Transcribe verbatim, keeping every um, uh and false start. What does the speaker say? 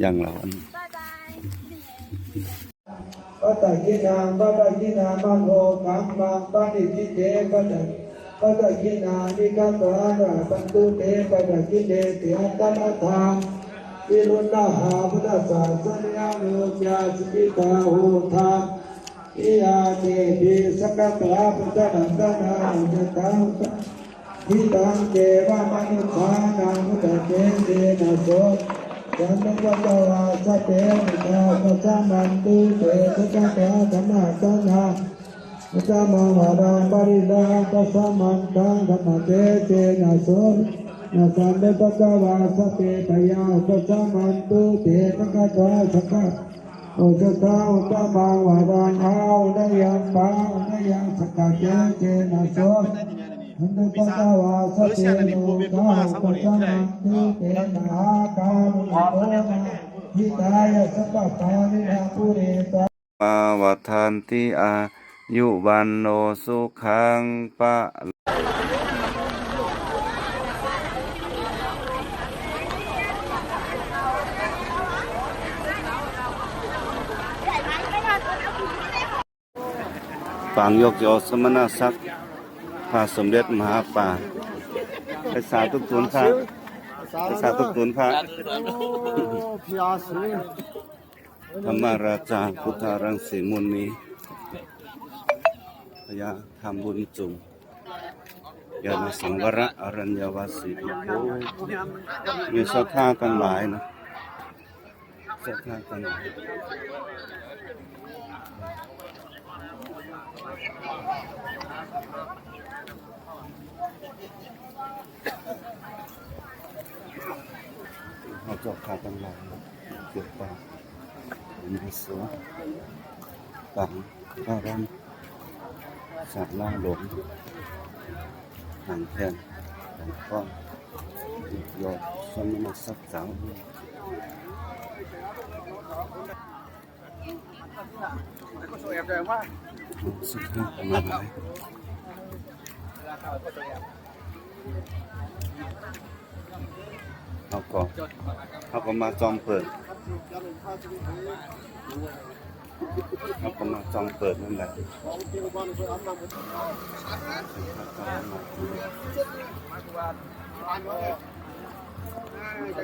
อย่างเราอัน Padakkhiṇaṃ padakkhiṇaṃ manokammaṃ paṇidhī te pada- padakkhiṇāni katvāna labhantu te padakkhiṇe. Āyasmā ca bhagavā buddhasāsane anuggahaṃ sukhitā hotha. Iyā te bhisakā pāpā pajānanā ujjhattaṃ upakkhittaṃ devamanussānaṃ buddhatejena so santo bhagavā sabbe buddhā upasampayintu te bhagavato dhammaṃ dhammaṃ varaṃ parittaṃ upasampayintaṃ dhammatejena so santo bhagavā sabbe bhayā upasampayintu te bhagavato saṅgha ujjhattaṃ uttamaṃ varaṃ āhuneyyaṃ pāhuneyyaṃ saṅghatejena so santo bhagavā sabbe rogā upasampayintu te mahākāruṇiko hitāya sabbapāṇinaṃ pūretvā vaḍḍhanti āyu vaṇṇo sukhaṃ balaṃ. ปางยกยอสมณศักดิ์พระสมเด็จมหาป่า ไปสาธุคุณพระ ไปสาธุคุณพระ ธรรมราชา พุทธารังสีมุนี พญาธรรมบุญจุ่ม ญาณสังวร อรัญญวาสี ภิกขุ มีศรัทธาทั้งหลายนะ ศรัทธาทั้งหลาย เอาเจ้าข้าทั้งหลายเกิดตาม เป็นพระสงฆ์ตามพระรามศาลาหลวง ห่างแคบห่างกว้าง ยอดสมณศักดิ์สาว สิบห้าประมาณไหน เอาก็ เอาก็มาจองเปิด เอาก็มาจองเปิดนั่นแหละ